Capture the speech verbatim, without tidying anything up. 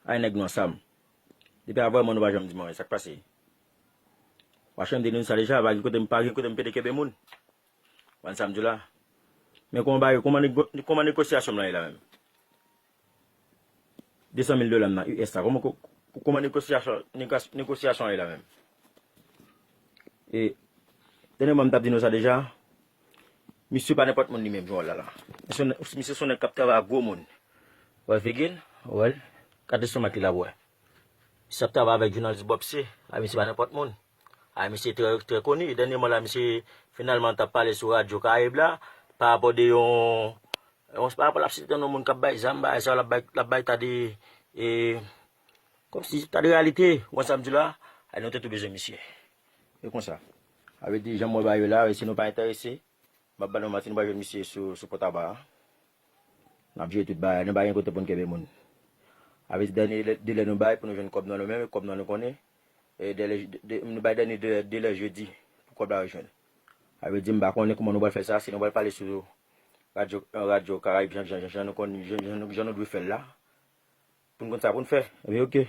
Ay nèg nou ansanm. Depi avan mwen nou pa janm di mwen sa k pase. Washington te di nou sa deja, pa gen kote m pa gen kote m pede kenbe moun. Wè sa m di w la. Men kòman bagay, kòman nego- kòman negosyasyon m lan ye la menm? De san mil dola m nan U S la. Kòman ko- kòman negosyasyon negosyasyon an ye la menm? E dènye mwa m t ap di nou sa deja. Misye pa nenpòt moun li menm jan w wè l la la. Misye se yon nèg k ap travay ak gwo moun. Wè figi l, wè l. Gade lestomak li la pou wè. Misye ap travay avèk jounalis Bob C. A misye pa nenpòt moun. A misye trè trè koni. Dènye mwa la misye finalman t ap pale sou radyo Karayib la pa rapò de yon yon pa rapò l ap site non moun k ap bay zam bagay sa l ap bay l ap bay ta de e kòmsi ta de reyalite. Wè sa m di w la. Ay nou te tou bezwen misye. E konsa. A vle di jan m wè bagay yo la, si nou pa enterese, m ap ba nou manti, nou pa jwenn misye sou sou pòtaba a. N ap jere tout bagay, nou pa gen kote pou n kenbe moun. A vle di dènye delè nou bay pou nou jwenn kòb nou an nou menm, e kòb nou an nou konnen. E delè nou bay dènye delè jedi pou kòb la yo jwenn. A vle di m pa konnen kòman nou pral fè sa, si nou pral pale sou radyo radyo Karayib jan jan jan nou konn jan nou dwe fè l la. Pou n konn sa pou n fè. Ebyen oke.